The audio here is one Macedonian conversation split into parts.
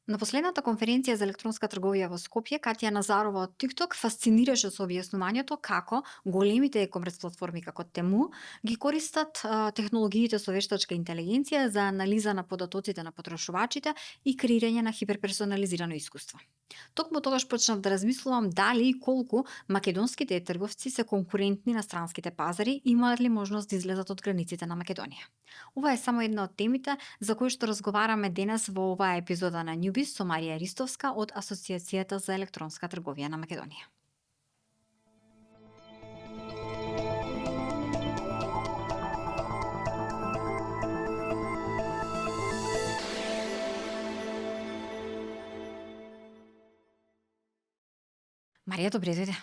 На последната конференција за електронска трговија во Скопје, Катја Назарова од TikTok фасцинираше со објаснувањето како големите e-комерс платформи како Тему ги користат технологиите со вештачка интелигенција за анализа на податоците на потрошувачите и креирање на хиперперсонализирано искуство. Токму тогаш почнав да размислувам дали и колку македонските трговци се конкурентни на странските пазари и имаат ли можност да излезат од границите на Македонија. Ова е само една од темите за кои што разговараме денес во оваа епизода на Нјубис со Марија Ристовска од Асоциацијата за електронска трговија на Македонија. Марија, добре дојде.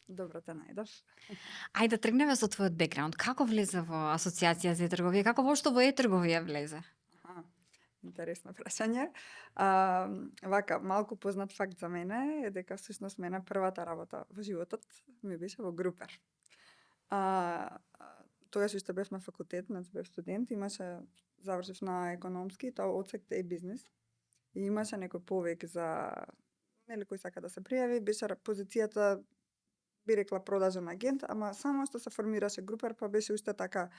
Добро те најдов. Ајде да тргнеме со твојот бекграунд. Како влезе во Асоциација за трговија? Како воопшто во трговија влезе? Аха, интересно прашање. Вака, малку познат факт за мене е дека всушност мене првата работа во животот ми беше во Групер. А, Тогаш уште бев на факултет, значи бев студент, завршив на економски, тоа одсек е бизнес. И имаше некој повик за кој сака да се пријави, беше позицијата би рекла продажен агент, ама само што се формираше Групер, па беше уште така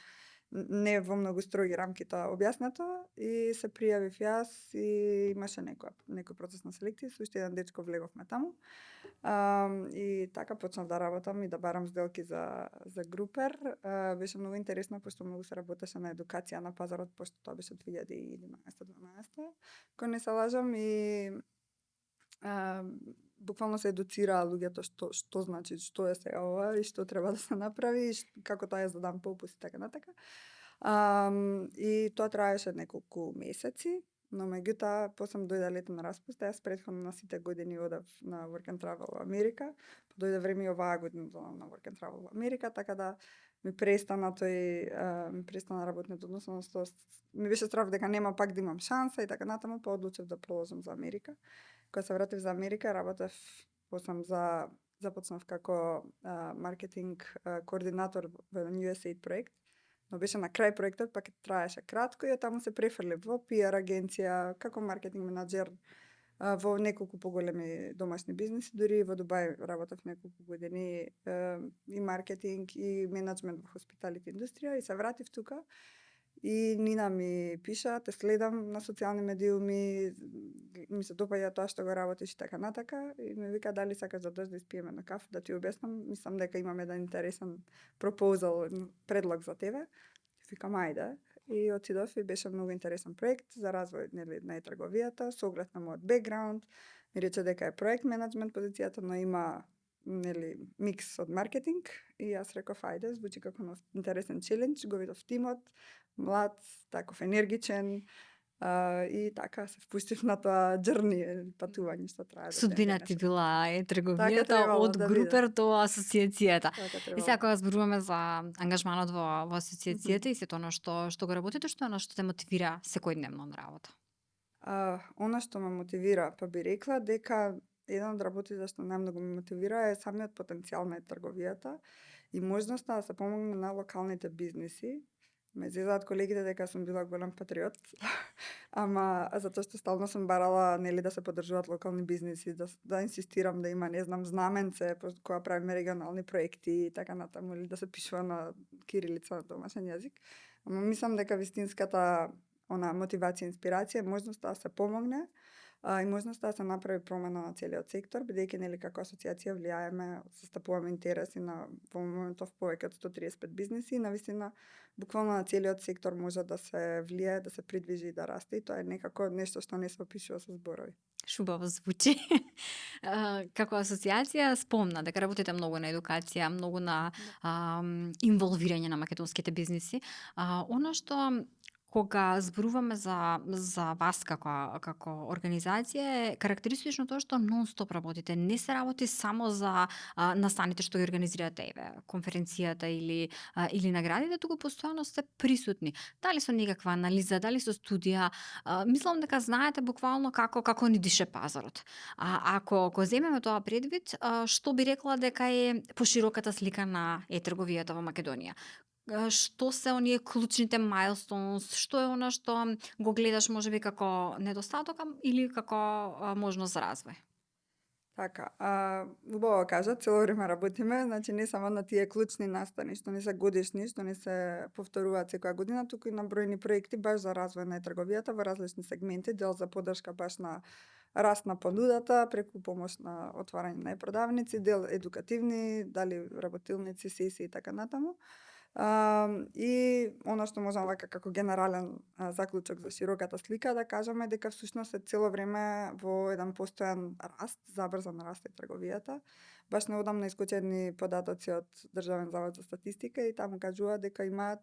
не во многу строги рамки тоа објаснето и се пријавив јас и имаше некој процес на селекција, со уште еден дечко влеговме таму. И така почнав да работам и да барам сделки за Групер. Беше многу интересно, пошто многу се работеше на едукација на пазарот, пошто тоа беше 2011-12, кога не се лажам, и буквално се едуцираа луѓето што значи, што е сега ова и што треба да се направи, и како тоа е за дан попус и така натака. И тоа траеше неколку месеци, но меѓутоа после дојде летен распуст, јас претходно на сите години одев на Work and Travel во Америка, па дојде време и оваа година на Work and Travel во Америка, така да ми престана работниот однос, односно ми беше страв дека нема пак да имам шанса и така натаму, па одлучив да продолжам за Америка. Кога се вратив за Америка, започнав како маркетинг координатор во USAID проект, но беше на крај проектот, пак траеше кратко и таму се префрлив во PR агенција, како маркетинг менаџер во неколку поголеми домашни бизнеси, дури во Дубај работев неколку години и маркетинг и менеджмент во хоспиталити индустрија, и се вратив тука. И Нина ми пиша, те следам на социјални медиуми, ми се допаѓа тоа што го работиш и така натака, и ми вика дали сакаш да дојдеш да испиеме на кафе, да ти објаснам, мислам дека имам еден интересен пропозал, предлог за тебе. Викам ајде, и отидов и беше многу интересен проект за развој на трговијата, со оглед на мојот бекграунд. Ми рече дека е проект менеджмент позицијата, но има микс од маркетинг, и јас реков ајде, звучи како нов интересен челендж, го видов тимот, млад, таков енергичен, и така се впуштив на тоа џерни, патување што трае. Судбина ти била Така трговијата требало од да Групер до Асоциацијата. Така И требало. сега кога зборуваме за ангажманот во Асоциацијата и сето она што го работите, што е она што те мотивира секојдневно на работа? Она што ме мотивира, па би рекла дека еден од работите што најмногу ме мотивира е самиот потенцијал на трговијата и можноста да се помогне на локалните бизниси. Ме зезаат колегите дека сум била голем патриот, ама затоа што стално сум барала да се поддржуваат локални бизниси, да инсистирам да има, не знам, знаменце кога правиме регионални проекти и така натаму, или да се пишува на кирилица на домашен јазик. Ама мислам дека вистинската мотивација, инспирација, можноста да се помогне и можноста да се направи промена на целиот сектор, бидејќи како асоциација влијаеме, застапуваме интереси на во моментов повеќе од 135 бизниси и навистина буквално на целиот сектор може да се влијае, да се придвижи и да расте, и тоа е некако нешто што не се опишува со зборови. Шубаво звучи. Како асоциација спомна дека работите многу на едукација, многу на инволвирање на македонските бизниси. Она што кога зборуваме за вас како организација е карактеристично тоа што нон-стоп работите. Не се работи само за настаните што ги организирате, конференцијата или наградите, туку постојано сте присутни. Дали со некаква анализа, дали со студија, мислам дека знаете буквално како ни дише пазарот. Ако го земеме тоа предвид, што би рекла дека е пошироката слика на трговијата во Македонија? што се оние клучните milestones, што е она што го гледаш можеби како недостаток, или како можност за развој? Така, убаво кажа, цело време работиме, значи не само на тие клучни настани што не се годишни, што не се повторуваат секоја година, туку и на бројни проекти баш за развој на трговијата во различни сегменти, дел за подршка баш на раст на понудата преку помош на отварање на продавници, дел едукативни, дали работилници, сесии и така натаму. И она што можам вака како генерален заклучок за широката слика да кажеме дека всушност е цело време во еден постојан раст, забрзан раст е трговијата. Баш неодамна искочи едни податоци од Државен завод за статистика и таму кажува дека има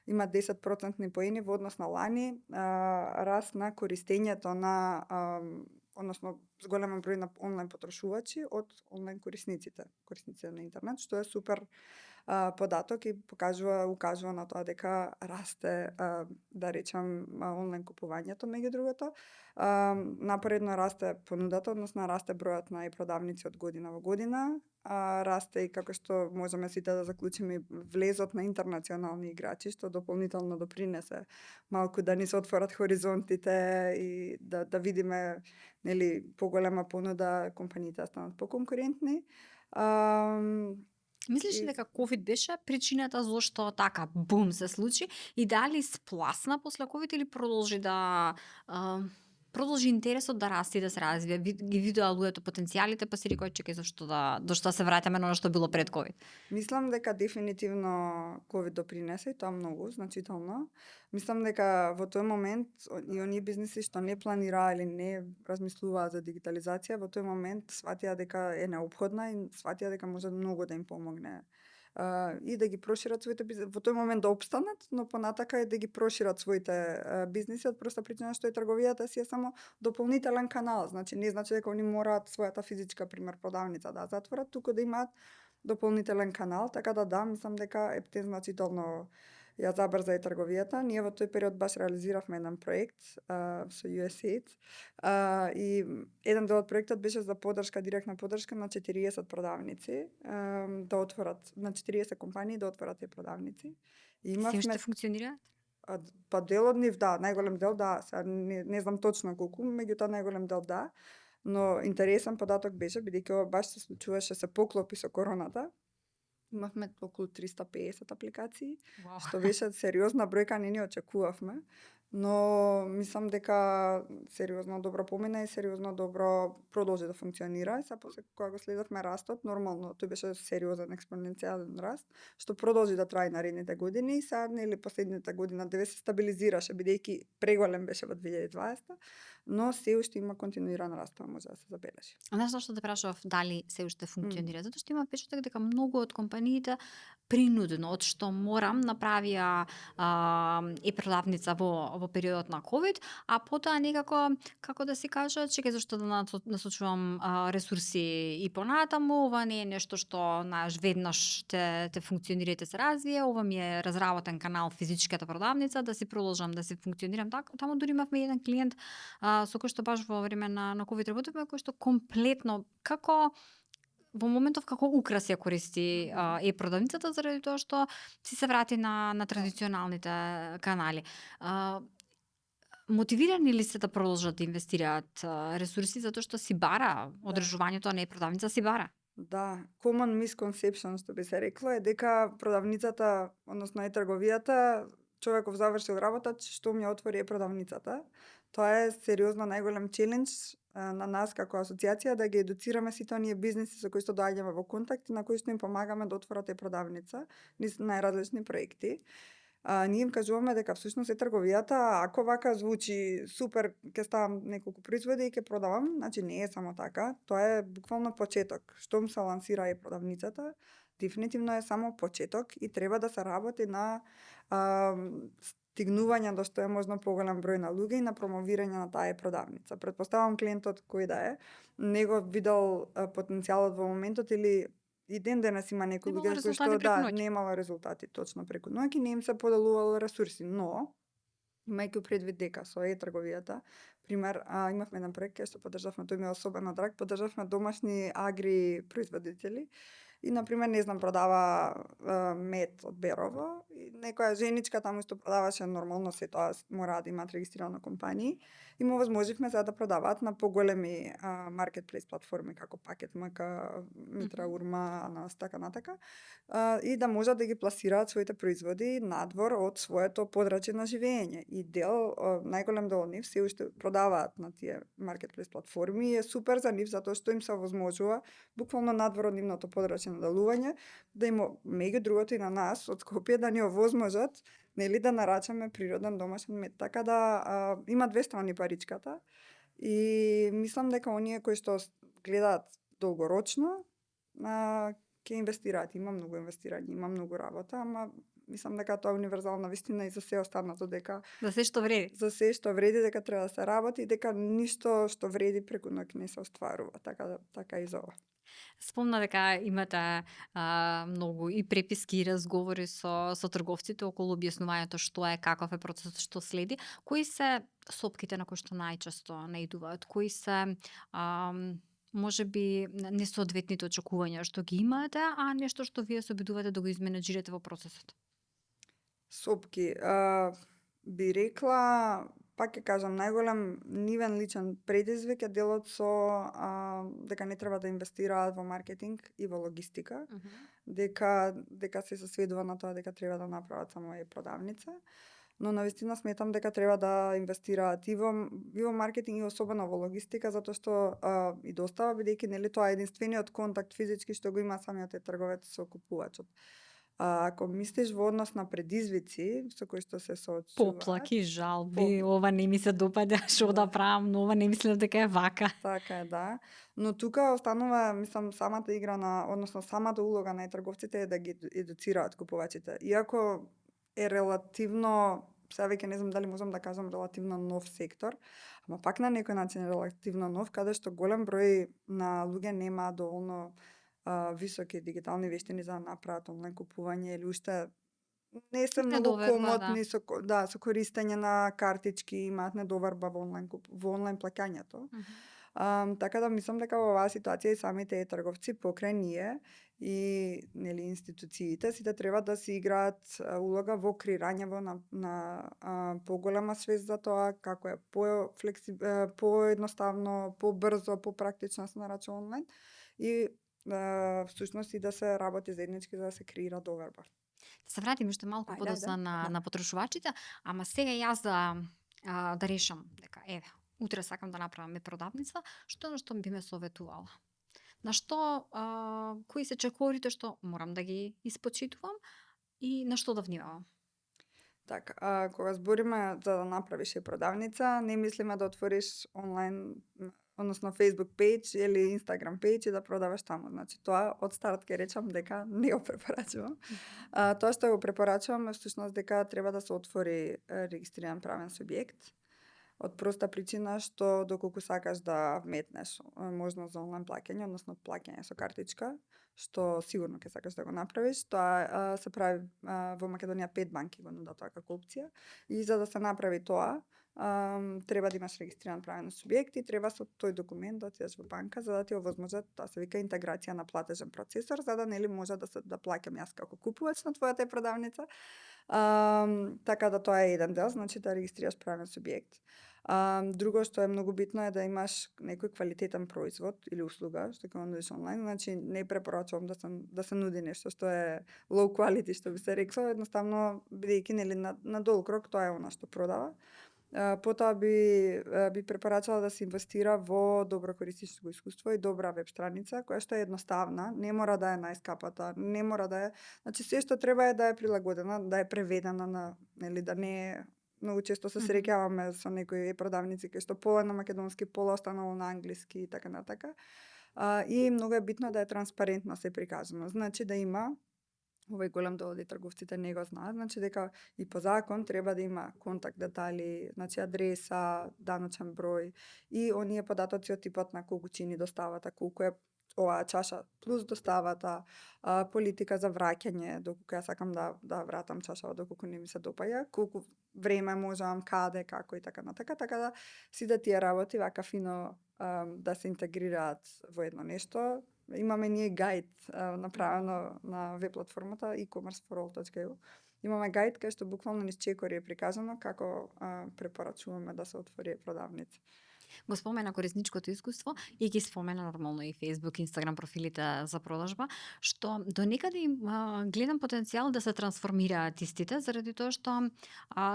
10% поени во однос на лани раст на користењето на односно зголемен број на онлайн потрошувачи од онлайн корисниците на интернет, што е супер податок и укажува на тоа дека расте, да речем, онлайн купувањето меѓу другото. Напоредно расте понудата, односно расте бројот на продавници од година во година, расте и како што можеме сите да заклучиме влезот на интернационални играчи, што дополнително допринесе малку да ни се отворат хоризонтите и да видиме нели поголема понуда, компаниите да станат поконкурентни. Мислиш ли И дека ковид беше причината зошто така бум се случи и дали спласна после ковид или а, продолжи интересот да расте и да се развие? Ги видоа луѓето потенцијалите, па си рекоа чекај зашто да се враќаме на она што било пред ковид. Мислам дека дефинитивно ковид допринесе и тоа многу, значително. Мислам дека во тој момент и оние бизниси што не планираа или не размислуваа за дигитализација, во тој момент сватија дека е неопходна и сватија дека може многу да им помогне и да ги прошират своите бизниси. Во тој момент да опстанат, но понатака и да ги прошират своите бизниси од проста причина што и трговијата си е само дополнителен канал. Значи не значи дека они мораат својата физичка пример продавница да затворат, туку да имаат дополнителен канал, така да, мислам дека Ептен значително ја забрза и трговијата. Ние во тој период баш реализиравме еден проект со USAID и еден дел од проектот беше за директна подршка на 40 продавници да отворат, на 40 компании да отворат тие продавници. И Се имавме уште функционираат? па дел од нив да, најголем дел да, сега не знам точно колку, меѓутоа најголем дел да. Но интересен податок беше, бидејќи ова баш се случуваше, се поклопи со короната. Имавме околу 350 апликации, Вау. што беше сериозна бројка, не ни очекувавме, но мислам дека сериозно добро помина и сериозно добро продолжи да функционира. Сега после кога го следевме растот, нормално тој беше сериозен експоненцијален раст, што продолжи да трае наредните години и сега нели последната година деве се стабилизираше бидејќи преголем беше во 2020, но се уште има континуиран раст, тоа може да се забележи. Знаеш зашто те прашав дали се уште функционира? Затоа што има впечаток дека многу од компаниите принудено, од што морам, направија продавница во периодот на ковид, а потоа некако, како да си кажа, чекај зашто да насочувам ресурси и понатаму, ова не е нешто што знаеш веднаш те функционира и те се развие, ова ми е разработен канал физичката продавница, да си продолжам да си функционирам така. Таму дури имавме еден клиент со кој што баш во време на ковид работевме, кој што комплетно во моментов како украс ја користи продавницата заради тоа што си се врати на традиционалните канали. Мотивирани ли се да продолжат да инвестираат ресурси затоа што си бара одржувањето на продавница си бара? Да, common misconception што би се рекло е дека продавницата, односно и трговијата, човеков завршил работа, што ми ја отвори продавницата. Тоа е сериозно најголем челендж на нас како асоциација да ги едуцираме сите оние бизниси со кои што доаѓаме во контакт и на кои што им помагаме да отворат продавница низ најразлични проекти. Ние им кажуваме дека всушност е трговијата, ако вака звучи супер, ќе ставам неколку производи и ќе продавам, значи не е само така, тоа е буквално почеток. Штом се лансира и продавницата, дефинитивно е само почеток и треба да се работи на стигнување до што е можно поголем број на луѓе и на промовирање на таа продавница. Претпоставам клиентот кој да е, него видел потенцијалот во моментот или и ден денес има некои луѓе кои што немало резултати точно преку ноќ и не им се поделувало ресурси, но имајќи предвид дека со трговијата, пример, имавме еден проект кај што поддржавме, тој ми е особено драг, поддржавме домашни агри производители и на пример не знам продава мед од Берово и некоја женичка таму што продаваше нормално се тоа мора да имаат регистрирано компании и му возможивме за да продаваат на поголеми маркетплейс платформи како Пакет МК, Митра Урма, Анас, така натака, и да можат да ги пласираат своите производи надвор од своето подрачје на живење. И најголем дел од нив се уште продаваат на тие маркетплейс платформи и е супер за нив затоа што им се возможува буквално надвор од нивното подрачје на делување да им меѓу другото и на нас од Скопје да ни овозможат нели да нарачаме природен домашен мед. Така да има две страни паричката и мислам дека оние кои што гледаат долгорочно ќе инвестираат. Има многу инвестирање, има многу работа, ама мислам дека тоа е универзална вистина и за се останато дека За се што вреди. за се што вреди дека треба да се работи и дека ништо што вреди преку ноќ не се остварува. Така и за ова. Спомна дека имате многу и преписки и разговори со трговците околу објаснувањето што е, каков е процесот, што следи. Кои се сопките на кои што најчесто наидуваат? Кои се може би несоодветните очекувања што ги имаате, а нешто што вие се обидувате да го изменеџирате во процесот? Сопки, би рекла, пак ќе кажам, најголем нивен личен предизвик е делот со дека не треба да инвестираат во маркетинг и во логистика, дека се сведува на тоа дека треба да направат само продавница. Но навистина сметам дека треба да инвестираат и во маркетинг и особено во логистика затоа што и достава бидејќи нели тоа е единствениот контакт физички што го има самиот трговец со купувачот. Ако мислиш во однос на предизвици со кои што се соочуваат, Поплаки, жалби, ова не ми се допаѓа, што да правам, но ова не мислев дека е вака. така е, да. Но тука останува, мислам, самата игра односно самата улога на трговците е да ги едуцираат купувачите. Иако е релативно, сега веќе не знам дали можам да кажам релативно нов сектор, ама пак на некој начин релативно нов, каде што голем број на луѓе нема доволно високи дигитални вештини за да направат онлайн купување или уште не се многу Недоверба, комотни со користење на картички, имаат недоварба во онлайн плаќањето. Така да мислам дека во оваа ситуација и самите трговци покрај ние и нели институциите сите треба да се играат улога во креирањето на поголема свест за тоа како е поедноставно, побрзо, попрактично се нарачува онлайн и всушност и да се работи заеднички за да се креира доверба. Да се вратиме уште малку Ајде, подоцна да. на потрошувачите, ама сега јас да решам дека еве, утре сакам да направам продавница, што е оно што би ме советувала? На што кои се чекорите што морам да ги испочитувам и на што да внимавам? Така, кога збориме за да направиш продавница, не мислиме да отвориш онлайн, односно Facebook пејдж или Instagram пејдж и да продаваш таму. Значи тоа од старт ќе речам дека не го препорачувам. Тоа што го препорачувам е всушност дека треба да се отвори регистриран правен субјект. Од проста причина што доколку сакаш да вметнеш можност за онлайн плаќање, односно плаќање со картичка, што сигурно ќе сакаш да го направиш, тоа се прави во Македонија 5 банки го нудат тоа како опција и за да се направи тоа треба да имаш регистриран правен субјект и треба со тој документ да отидеш во банка за да ти овозможат, тоа се вика интеграција на платежен процесор, за да нели може да плаќам јас како купувач на твојата продавница. Така да тоа е еден дел, значи да регистрираш правен субјект. Друго што е многу битно е да имаш некој квалитетен производ или услуга што ќе нудиш онлайн, значи не препорачувам да се нуди нешто што е low quality што би се рекло, едноставно бидејќи нели на долг рок тоа е она што продава. Потоа би препорачала да се инвестира во добро користичко искуство и добра веб страница која што е едноставна, не мора да е најскапата, не мора да е, значи се што треба е да е прилагодена, да е преведена на нели да не е. Многу често се среќаваме со некои продавници кои што пола на македонски, пола останало на англиски и така натака. И многу е битно да е транспарентно се прикажано. Значи да има овој голем дел од трговците не го знаат, значи дека и по закон треба да има контакт детали, значи адреса, даночен број и оние податоци од типот на колку чини доставата, колку е оваа чаша плюс доставата, политика за враќање, доколку ја сакам да вратам чашава доколку не ми се допаѓа, колку време можам, каде, како и така натака, така да сите тие работи вака фино да се интегрираат во едно нешто, имаме ние гајд направено на веб платформата e-commerceforall.eu. Имаме гајд кај што буквално низ чекори е приказано како препорачуваме да се отвори продавница. Го спомена корисничкото искуство и ги спомена нормално и Facebook, Instagram профилите за продажба, што до некаде им гледам потенцијал да се трансформираат истите, заради тоа што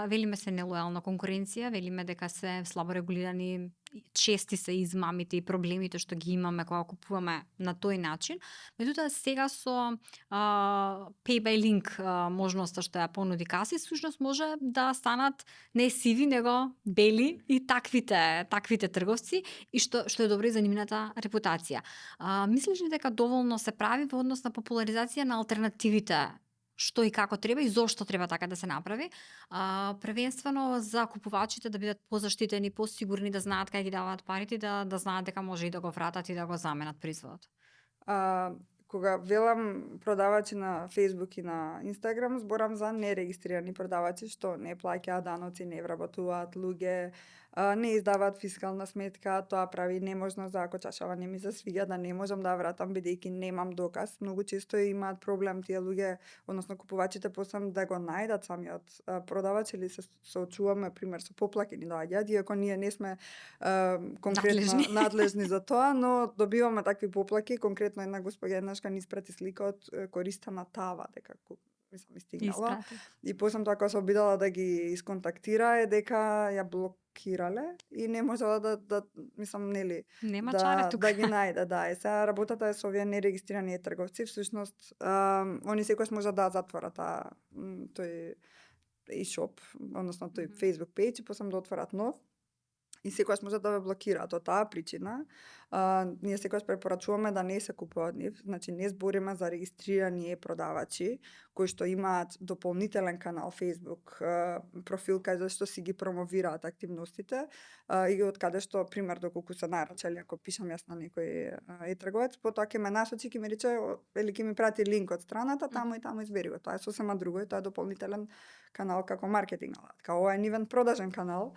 велиме се нелојална конкуренција, велиме дека се слабо регулирани, чести се измамите и проблемите што ги имаме кога купуваме на тој начин. Меѓутоа сега со Pay by Link можноста што ја понуди Каси, всушност може да станат не сиви, него бели и таквите трговци и што е добро и за нивната репутација. Мислиш ли дека доволно се прави во однос на популаризација на алтернативите, што и како треба и зошто треба така да се направи, првенствено за купувачите да бидат позаштитени, посигурни, да знаат кај ги даваат парите, да знаат дека може и да го вратат и да го заменат производот? Кога велам продавачи на Facebook и на Instagram, зборам за нерегистрирани продавачи што не плаќаат даноци, не вработуваат луѓе, не издаваат фискална сметка, тоа прави неможно за ако чашава не ми се свиѓа да не можам да вратам бидејќи немам доказ. Многу често имаат проблем тие луѓе, односно купувачите после да го најдат самиот продавач или се соочуваме пример со поплакини доаѓаат, иако ние не сме конкретно надлежни за тоа, но добиваме такви поплаки. Конкретно една господја еднашка ни испрати слика од користена тава дека мислам истигнала. И после тоа кога се обидала да ги исконтактира е дека ја блокирале и не можела да мислам нели нема чаре тука. Да ги најде, да. Е сега работата е со овие нерегистрирани трговци, всушност они секогаш може да затворат тој e-shop, односно тој Facebook page и после да отворат нов. И секогаш може да ве блокираат. Од таа причина, ние секогаш препорачуваме да не се купува од нив. Значи, не збориме за регистрирани продавачи, кои што имаат дополнителен канал Facebook, профил кај зашто си ги промовираат активностите, и од каде што, пример, доколку се нарачали, ако пишам јас на некој трговец, потоа ќе ме насочи, ќе ми рече, или ќе ми прати линк од страната, таму и таму избери го. Тоа е сосема друго и тоа е дополнителен канал како маркетинг алатка. Ова е нивен продажен канал.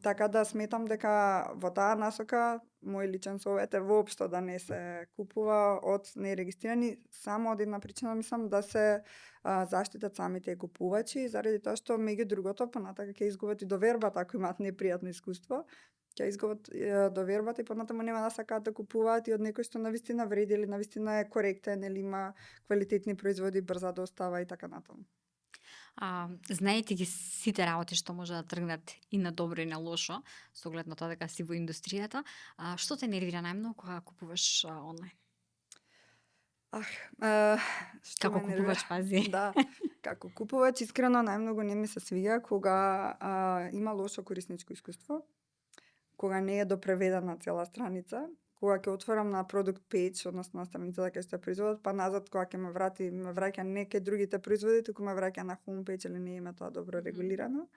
Така да сметам дека во таа насока мој личен совет е воопшто да не се купува од нерегистрирани, само од една причина мислам да се заштитат самите купувачи, заради тоа што меѓу другото понатака ќе изгубат и довербата ако имаат непријатно искуство, ќе изгубат довербата и понатаму нема да сакаат да купуваат и од некој што навистина вреди или навистина е коректен или има квалитетни производи, брза достава и така натаму. Знаете ги сите работи што може да тргнат и на добро и на лошо, со оглед на тоа дека си во индустријата, што те нервира најмногу кога купуваш онлайн? Што Како ме нервира? купувач, пази. Да, како купувач искрено најмногу не ми се свиѓа кога има лошо корисничко искуство, кога не е допреведена цела страница, кога ќе отворам на product page, односно на страницата кај што е производот, па назад кога ќе ме враќа не кај другите производи, туку ме враќа на home page или не е тоа добро регулирано.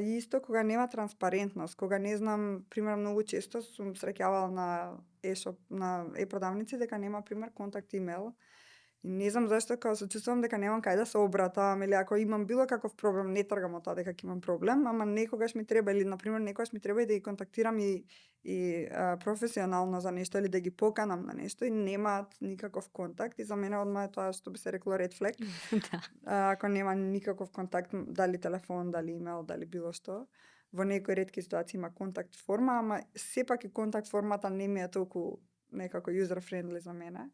И исто кога нема транспарентност, кога не знам, пример многу често сум среќавала на e-shop, на e-продавници дека нема пример контакт имейл. И не знам зашто кога се чувствувам дека немам кај да се обратам или ако имам било каков проблем, не тргам од тоа дека ќе имам проблем, ама некогаш ми треба или на пример некогаш ми треба и да ги контактирам и професионално за нешто или да ги поканам на нешто и немаат никаков контакт и за мене одма е тоа што би се рекло red flag. Да. Ако нема никаков контакт, дали телефон, дали имейл, дали било што. Во некои ретки ситуации има контакт форма, ама сепак и контакт формата не ми е толку некако user-friendly за мене.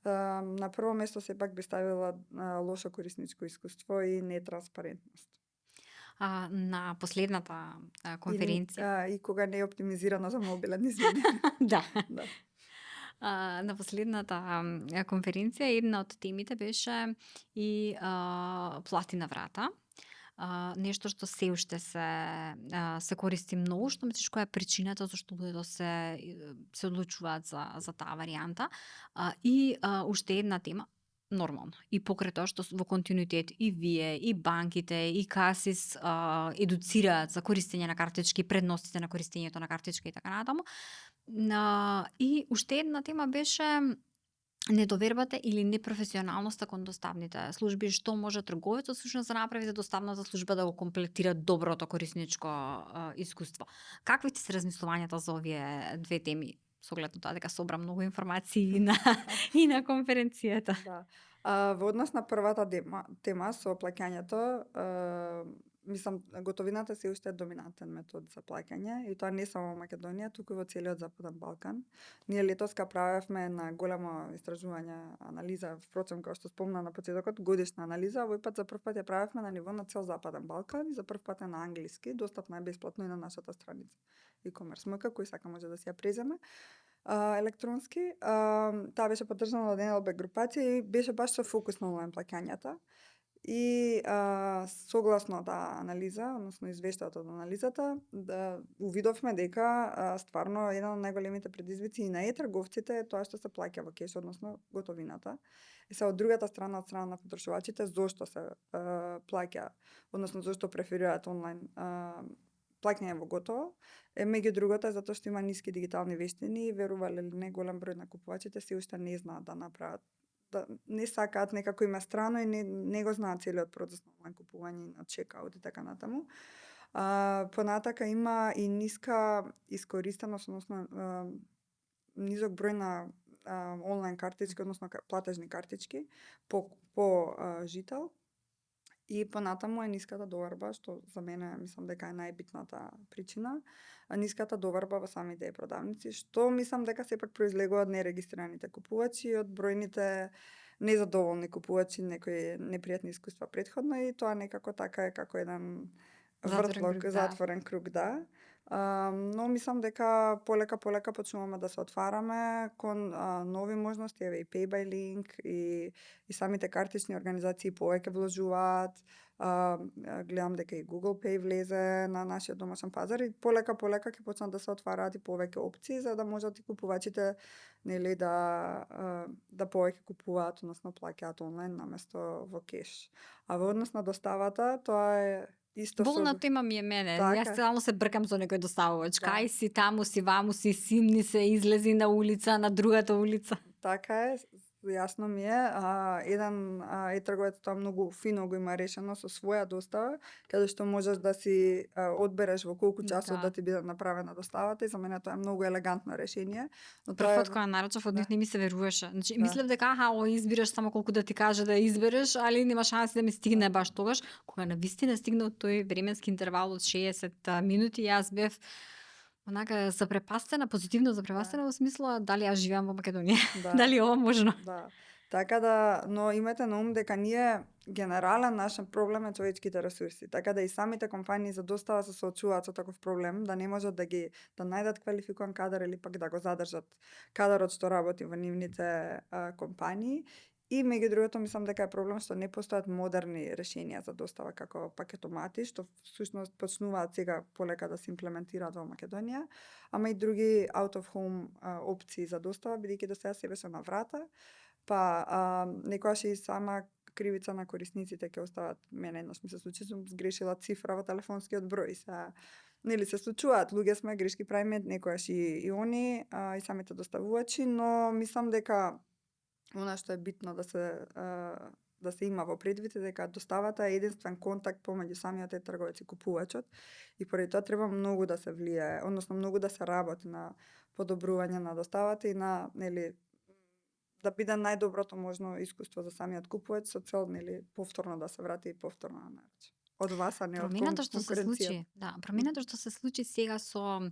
На прво место сепак би ставила лошо корисничко искуство и нетранспарентност. На последната конференција... И кога не е оптимизирано за мобилен, извини. Да. Да. На последната конференција една од темите беше и плати на врата. Нешто што се уште се користи многу, што мислиш која е причината зашто луѓето се одлучуваат за таа варијанта. И уште една тема, нормално. И покрај тоа што во континуитет и вие, и банките, и Касис едуцираат за користење на картички, предностите на користењето на картички и така натаму. И уште една тема беше недовербата или непрофесионалноста кон доставните служби, што може трговецот всушност да направи за доставната служба да го комплетира доброто корисничко искуство. Какви ти се размислувањата за овие две теми? со оглед на тоа дека собра многу информации и на и на конференцијата. Да. Во однос на првата тема со плаќањето, мислам, готовината се уште е доминантен метод за плаќање и тоа не само во Македонија, туку и во целиот Западен Балкан. Ние летоска правевме на големо истражување, анализа, впрочем, како што спомна на почетокот, годишна анализа, овој пат за прв пат ја правевме на ниво на цел Западен Балкан и за прв пат е на англиски, достапна е бесплатно и на нашата страница e-commerce МК, кој сака може да си ја преземе електронски. Таа беше поддржана од NLB групација и беше баш со фокус на онлайн плаќањата. И согласно таа анализа, односно извештајот од анализата, да увидовме дека стварно еден од најголемите предизвици и на трговците е тоа што се плаќа во кеш, односно готовината. И се од другата страна, од страна на потрошувачите, зошто се плаќа, односно зошто преферираат онлайн плаќање во готово, меѓу другото е затоа што има ниски дигитални вештини и верувале или не голем број на купувачите се уште не знаат да направат, да не сакаат, некако им е страно и не го знаат целиот процес на онлайн купување и на чекаут и така натаму. Понатака има и ниска искористеност, односно низок број на онлайн картички, односно платежни картички по жител. И понатаму е ниската доварба, што за мене мислам дека е најбитната причина, ниската доварба во самите продавници, што мислам дека сепак произлегува од нерегистрираните купувачи и од бројните незадоволни купувачи, некои непријатни искуства претходно и тоа некако така е како еден вртлок, затворен круг, да. Но мислам дека полека почнуваме да се отвараме кон нови можности, еве и Pay by Link и самите картични организации повеќе вложуваат. Гледам дека и Google Pay влезе на нашиот домашен пазар и полека ќе почнат да се отвараат и повеќе опции за да можат и купувачите, нели, да повеќе купуваат, односно плаќаат онлайн наместо во кеш. А во однос на доставата, тоа е исто Болна тема ми е мене. Така. Јас стално се бркам со некој доставувач. Да. Кај си, таму си, ваму си, симни се, излези на улица, на другата улица. Така е, јасно ми е. Еден трговец тоа многу фино го има решено со своја достава, каде што можеш да си одбереш во колку часот да ти биде направена доставата и за мене тоа е многу елегантно решение. Но Прв пат кога нарачав од нив не ми се веруваше. Значи мислев дека избираш само колку да ти каже да избереш, али нема шанси да ми стигне баш тогаш. Кога навистина стигна тој временски интервал од 60 минути, јас бев онака запрепастена, позитивно запрепастена во смисла дали јас живеам во Македонија. Да. Дали ова можно? Да. Така да, но имате на ум дека ние генерален наш проблем е човечките ресурси. Така да и самите компании за достава се соочуваат со таков проблем, да не можат да најдат квалификуван кадар или пак да го задржат кадарот што работи во нивните компании. И меѓу другото мислам дека е проблем што не постојат модерни решенија за достава како пакетомати, што всушност почнуваат сега полека да се имплементираат во Македонија, ама и други out of home опции за достава, бидејќи до сега се беше на врата, па некогаш и сама кривица на корисниците ќе остават. Мене еднаш ми се случи, сум сгрешила цифра во телефонскиот број. Нели се случуваат, луѓе сме, грешки правиме, некогаш и они, и самите доставувачи, но мислам дека она што е битно да се има во предвид е дека доставата е единствен контакт помеѓу самиот трговец и купувачот и поради тоа треба многу да се влијае, односно многу да се работи на подобрување на доставата и на, нели, да биде најдоброто можно искуство за самиот купувач со цел, нели, повторно да се врати и повторно да нарача. Од вас, а не од Промената што се случи, конкуренцијата. промената што се случи сега со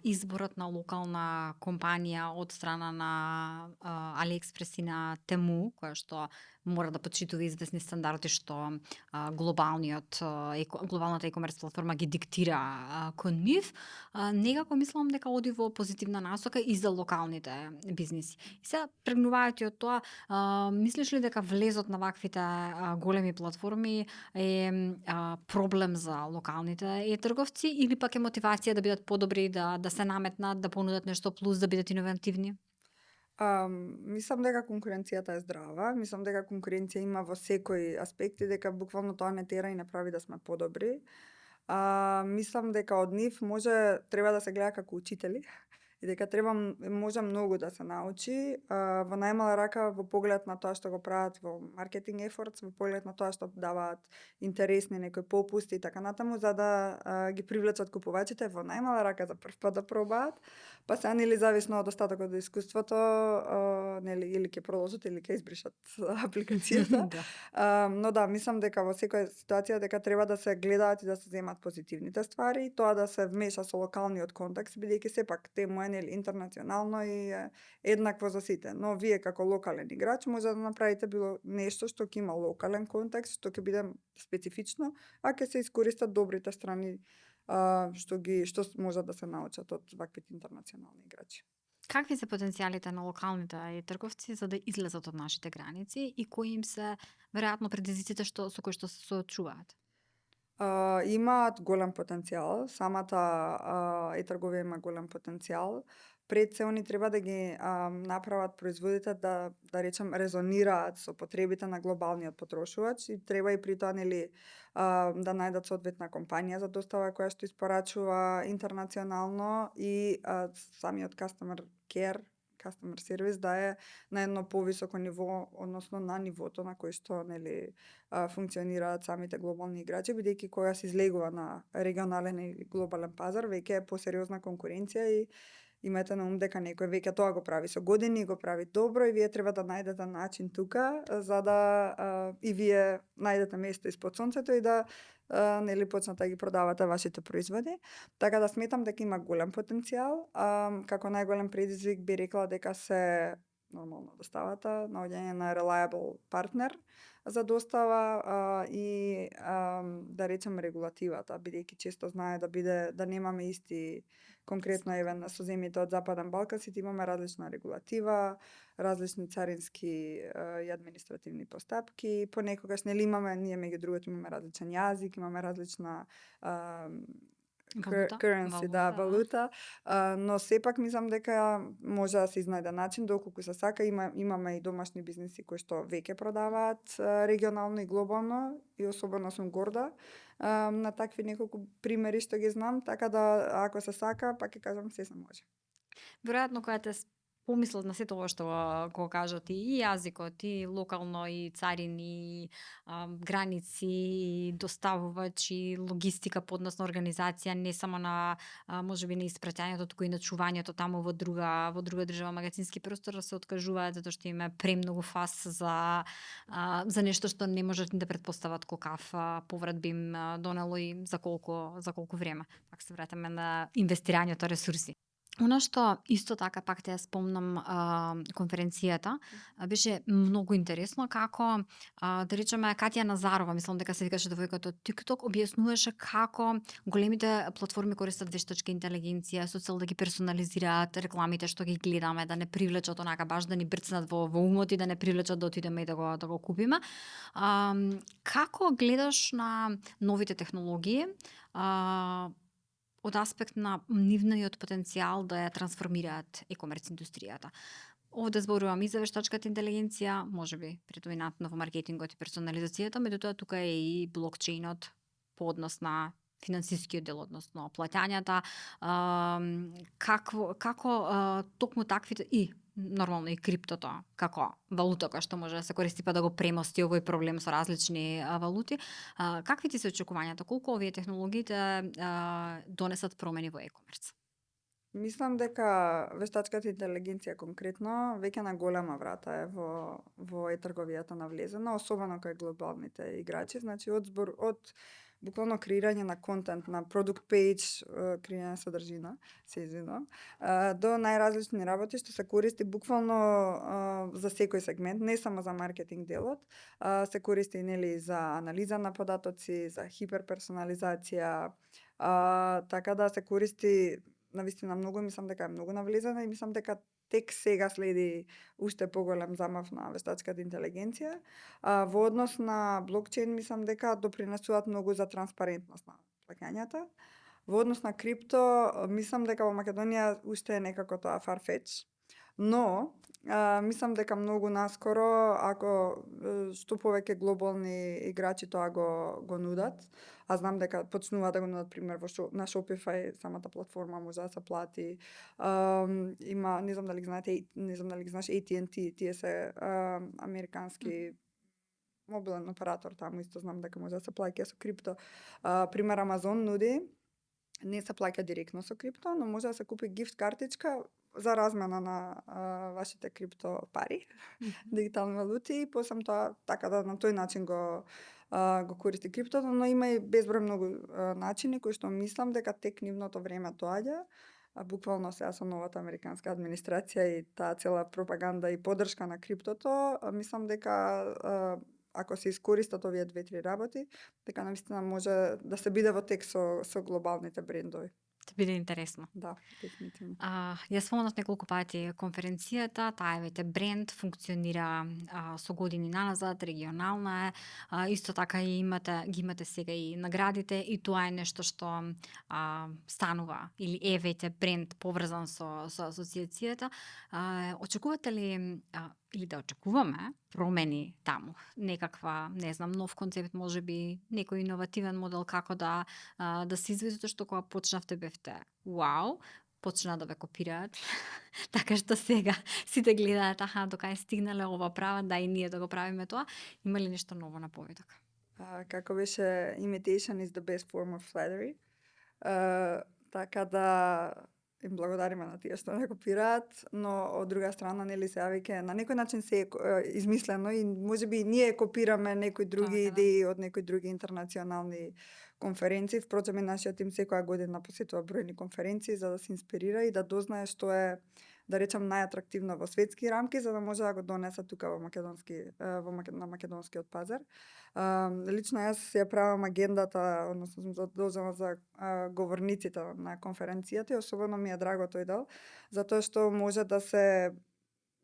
изборот на локална компанија од страна на AliExpress и на Temu, која што мора да почитува известни стандарди што глобалната e-commerce платформа ги диктира кон нив, некако мислам дека оди во позитивна насока и за локалните бизниси. И сега тргнувајќи од тоа, мислиш ли дека влезот на ваквите големи платформи е проблем за локалните трговци или пак е мотивација да бидат подобри, да се наметнат, да понудат нешто плюс, да бидат иновативни? Мислам дека конкуренцијата е здрава, мислам дека конкуренција има во секој аспект и дека буквално тоа не тера и не прави да сме подобри. Мислам дека од нив треба да се гледа како учители и дека треба може многу да се научи, во најмала рака во поглед на тоа што го прават во маркетинг ефортс, во поглед на тоа што даваат интересни некои попусти и така натаму, за да ги привлечат купувачите во најмала рака за прв пат да пробаат, па сега нели зависно од остатокот од искуството, нели или ќе продолжат или ќе избришат апликацијата. Да. Но да, мислам дека во секоја ситуација дека треба да се гледаат и да се земат позитивните ствари, и тоа да се вмеша со локалниот контекст, бидејќи сепак тема е нели интернационално и е еднакво за сите. Но вие како локален играч може да направите било нешто што ќе има локален контекст, што ќе биде специфично, а ќе се искористат добрите страни што може да се научат од ваквите интернационални играчи. Какви се потенцијалите на локалните трговци за да излезат од нашите граници и кои им се веројатно предизвиците со кои што се соочуваат? Имаат голем потенцијал, самата трговија има голем потенцијал. Пред се они треба да ги направат производите да речем резонираат со потребите на глобалниот потрошувач и треба и при тоа нели да најдат соодветна компанија за достава која што испорачува интернационално и самиот customer service да е на едно повисоко ниво, односно на нивото на кој што нели функционираат самите глобални играчи, бидејќи кога се излегува на регионален или глобален пазар, веќе е посериозна конкуренција и имајте на ум дека некој веќе тоа го прави со години и го прави добро и вие треба да најдете начин тука за да и вие најдете место испод сонцето и да нели почнете да ги продавате вашите производи. Така да сметам дека има голем потенцијал. Како најголем предизвик би рекла дека се нормално доставата, наоѓање на reliable партнер за достава и да речем регулативата, бидејќи често знае да немаме исти конкретно еве со земјите од Западен Балкан, сите имаме различна регулатива, различни царински и административни постапки, понекогаш нели имаме ние меѓу другото имаме различен јазик, имаме различна currency, валута, но сепак мислам дека може да се изнајде начин доколку се сака, имаме и домашни бизниси кои што веќе продаваат регионално и глобално и особено сум горда на такви неколку примери што ги знам, така да ако се сака, пак ќе кажам се може. Веројатно кога те помислат на сето ова што го кажа ти, и јазикот, и локално, и царини, граници, и доставувач, и логистика, подносна организација, не само на можеби на испраќањето, туку и на чувањето таму во друга држава, магазински простор да се откажуваат затоа што има премногу фас за нешто што не можат да претпостават колкав поврат би им донело и за колку време. Пак се враќаме на инвестирањето ресурси. Она што исто така пак те ја спомнам конференцијата, беше многу интересно како да речеме Катја Назарова, мислам дека се викаше девојката од TikTok, објаснуваше како големите платформи користат вештачка интелигенција со цел да ги персонализираат рекламите што ги гледаме, да не привлечат онака баш да ни брцнат во умот и да не привлечат да отидеме и да го купиме. Како гледаш на новите технологии? Од аспект на нивниот потенцијал да ја трансформираат e-commerce индустријата. Овде зборувам и за вештачката интелигенција, можеби предоminantно во маркетингот и персонализацијата, меѓутоа тука е и блокчейнот по однос на финансискиот дел, односно плаќањата, како токму таквите и нормално и криптото како валута која што може да се користи па да го премости овој проблем со различни валути. Какви ти се очекувањата? Колку овие технологиите донесат промени во e-commerce? Мислам дека вештачката интелигенција конкретно веќе на голема врата е во e-трговијата навлезена, особено кај глобалните играчи, значи од буквално креирање на контент, на продукт пејдж, креирање на содржина, се извинувам, до најразлични работи што се користи буквално за секој сегмент, не само за маркетинг делот, се користи нели за анализа на податоци, за хиперперсонализација, така да се користи навистина многу, мислам дека е многу навлезена и мислам дека тек сега следи уште поголем замав на вештачката интелигенција. Во однос на блокчейн мислам дека допринесуваат многу за транспарентност на плаќањата. Во однос на крипто мислам дека во Македонија уште е некако тоа farfetch. Но мислам дека многу наскоро, ако што повеќе глобални играчи тоа го нудат, а знам дека почнуваат да го нудат пример на Shopify, самата платформа може да се плати. Има, не знам дали ги знаете, не знам дали ги знаеш AT&T, тие се американски мобилен оператор, таму исто знам дека може да се плаќа со крипто. Пример Амазон нуди, не се плаќа директно со крипто, но може да се купи гифт картичка за размена на вашите крипто пари, дигитални валути, и после тоа така да на тој начин го користи криптото, но има и безброј многу начини кои што мислам дека тек нивното време доаѓа. Буквално сега со новата американска администрација и таа цела пропаганда и поддршка на криптото, мислам дека ако се искористат овие две-три работи, дека навистина може да се биде во тек со глобалните брендови. Ќе биде интересно. Да, дефинитивно. Ја спомнав неколку пати конференцијата, таа е вете бренд, функционира со години назад, регионална е, исто така и ги имате сега и наградите, и тоа е нешто што станува, или е веќе бренд поврзан со асоциацијата. Очекувате ли или да очекуваме промени таму, некаква, не знам, нов концепт, можеби некој иновативен модел како да се извиди, затоа што кога почнавте бевте вау, почна да ве копираат, така што сега сите гледаат, докај стигнале ова прават, да и ние да го правиме тоа. Има ли нешто ново на поведок? Како беше imitation is the best form of flattery. Така да им благодариме на тие што не копираат, но од друга страна нели сега веќе на некој начин се е измислено и можеби и ние копираме некои други Така да. идеи од некои други интернационални конференции. Впрочем, и нашиот тим секоја година посетува бројни конференции за да се инспирира и да дознае што е, да речем, најатрактивно во светски рамки, за да може да го донесе тука во на македонскиот пазар. Лично јас ја правам агендата, односно сум задолжена за говорниците на конференцијата и особено ми е драго тој дел, затоа што може да се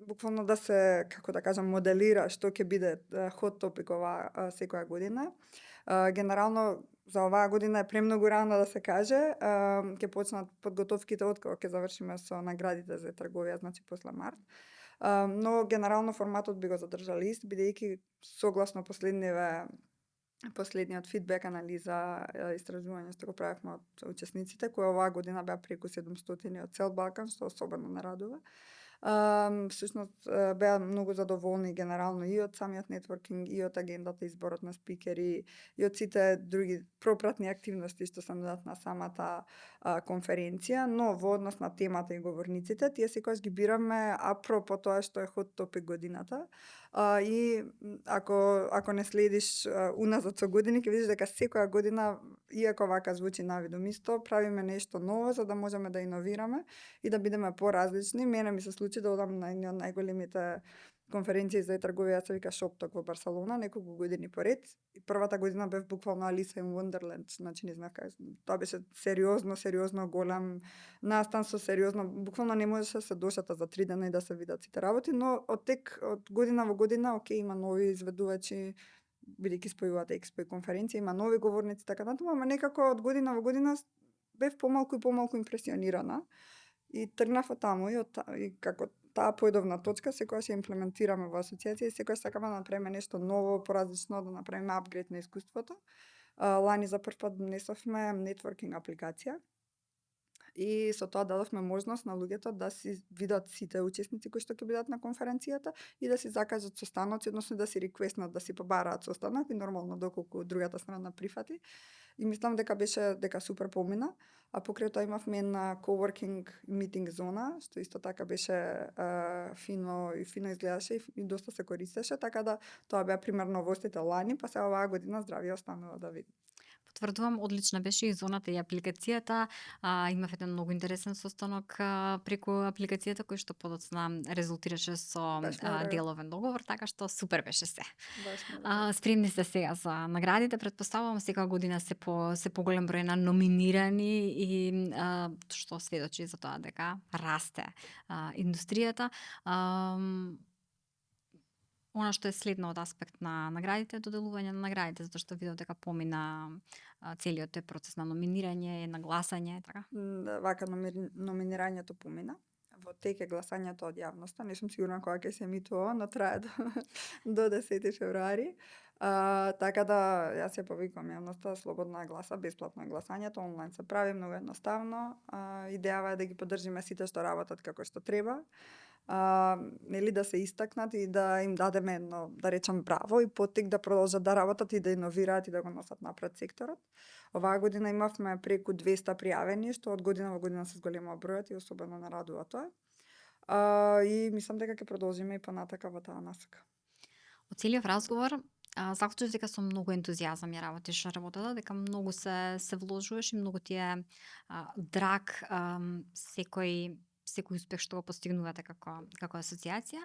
буквално да се, како да кажам, моделира што ќе биде hot topic секоја година. Генерално за оваа година е премногу рано да се каже. Ќе почнат подготовките откако ќе завршиме со наградите за трговија, значи после март. Но генерално форматот би го задржали ист, бидејќи согласно последниот фидбек анализа, истражување што го правевме од учесниците, кои оваа година беа преку 700 од цел Балкан, што особено не радува. Всушност беа многу задоволни генерално и од самиот нетворкинг, и од агендата, изборот на спикери, и од сите други пропратни активности што се нудат на самата конференција, но во однос на темата и говорниците, тие секогаш ги бираме апропо тоа што е hot topic годината. И ако не следиш уназад со години, ќе видиш дека секоја година, иако вака звучи навидум исто, правиме нешто ново за да можеме да иновираме и да бидеме поразлични. Мене ми се случи да одам на една од најголемите конференции за трговија, се вика Shoptalk во Барселона, неколку години поред. И првата година бев буквално Алиса in Wonderland, значи не знам како. Тоа беше сериозно голем настан со сериозно, буквално не можеше да се дошата за 3 дена и да се видат сите работи, но од година во година, окей, има нови изведувачи, бидејќи спојуваат експо и конференција, има нови говорници, така натаму, ама некако од година во година бев помалку и помалку импресионирана и тргнав од таму и како таа појдовна точка секогаш ја имплементираме во асоциација и секогаш сакаме да направиме нешто ново, поразлично, да направиме апгрейд на искуството. Лани за прв пат донесовме нетворкинг апликација и со тоа дадовме можност на луѓето да си видат сите учесници кои што ќе бидат на конференцијата и да си закажат состаноци, односно да си реквестнат да си побараат состанок и нормално доколку другата страна прифати. И мислам дека супер помина, а покрај тоа имавме една coworking meeting зона, што исто така беше фино изгледаше и доста се користеше, така да тоа беа пример новостите лани, па се оваа година здравје останува да види. Потврдувам, одлична беше и зоната и апликацијата. Имав еден многу интересен состанок преку апликацијата кој што подоцна резултираше со деловен договор, така што супер беше се. Спремни сте сега за наградите, претпоставувам секоја година се поголем број на номинирани и што сведочи за тоа дека расте индустријата. Она што е следно од аспект на наградите е доделување на наградите, затоа што видов дека помина целиот тој процес на номинирање, на гласање, така. Вака номинирањето помина. во тек е гласањето од јавноста. Не сум сигурна кога ќе се емитува, но трае до 10 февруари. Така да јас ја повикувам јавноста, слободно ја гласа, бесплатно е гласањето, онлайн се прави многу едноставно. Идејава е да ги поддржиме сите што работат како што треба. Нели да се истакнат и да им дадеме едно, да речам, браво и поттик да продолжат да работат и да иновираат и да го носат напред секторот. Оваа година имавме преку 200 пријавени, што од година во година се зголемува бројот и особено нарадува тоа. И мислам дека ќе продолжиме и понатака во таа насока. Од целиот разговор заклучив дека со многу ентузијазам ја работиш работата, дека многу се вложуваш и многу ти е драг секој успех што го постигнувате како асоцијација.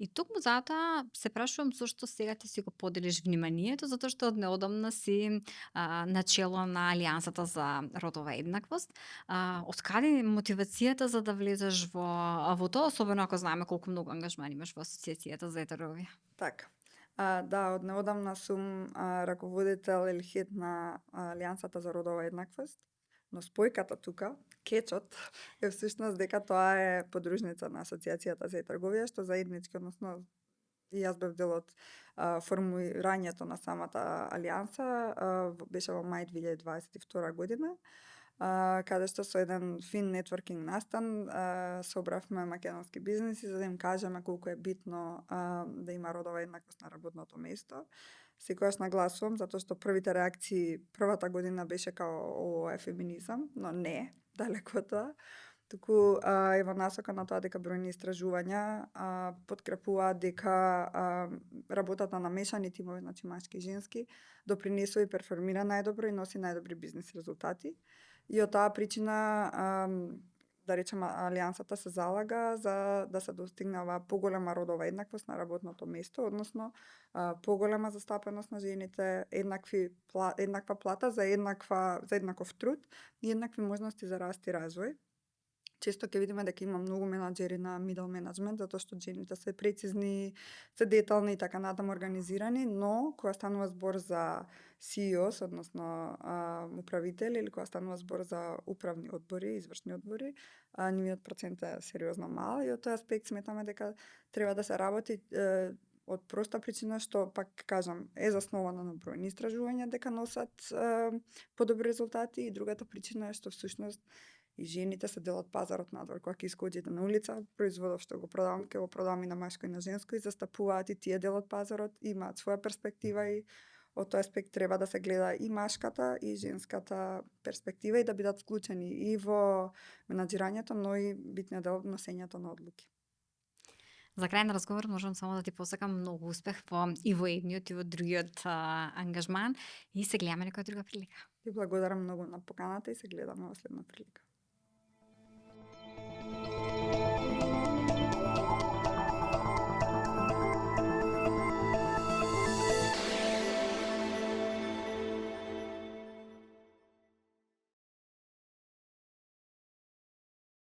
И токму затоа се прашувам зошто сега ти си го поделиш вниманието, затоа што од неодамна си начело на Алијансата за родова еднаквост. Од каде мотивацијата за да влезеш во тоа, особено ако знаеме колку многу ангажман имаш во асоциацијата за етерови? Така. Да, од неодамна сум раководител или хед на Алијансата за родова еднаквост, но спојката тука, кечот, е всушност дека тоа е подружница на Асоцијацијата за трговија, што заеднички, односно и јас бев дел од формирањето на самата алијанса, беше во мај 2022 година, каде што со еден фин нетворкинг настан собравме македонски бизниси за да им кажеме колку е битно да има родова еднаквост на работното место. Секогаш нагласувам затоа што првите реакции првата година беше као ово е феминизам, но не, далеку од тоа. Туку е во насока на тоа дека бројни истражувања подкрепуваат дека работата на мешани тимови, значи машки и женски, допринесува и перформира најдобро и носи најдобри бизнис резултати. И од таа причина, да речеме, Алијансата се залага за да се достигне оваа поголема родова еднаквост на работното место, односно поголема застапеност на жените, еднаква плата за еднаков труд и еднакви можности за раст и развој. Често ќе видиме дека има многу менаџери на middle management, затоа што жените се прецизни, се детални и така натаму организирани, но кога станува збор за CEOs, односно управители, или кога станува збор за управни одбори, извршни одбори, нивниот процент е сериозно мал и од тој аспект сметаме дека треба да се работи од проста причина што, пак кажам, е засновано на бројни истражувања дека носат подобри резултати и другата причина е што всушност и жените се дел од пазарот надвор. Кога ќе искоѓите на улица, производов што го продавам, ќе го продавам и на машко и на женско и застапуваат и тие дел од пазарот, имаат своја перспектива и од тој аспект треба да се гледа и машката и женската перспектива и да бидат вклучени и во менаџирањето, но и битниот дел носењето на одлуки. За крај на разговор можам само да ти посакам многу успех и во едниот и во другиот ангажман и се гледаме некоја друга прилика. Ти благодарам многу на поканата и се гледаме во следна прилика.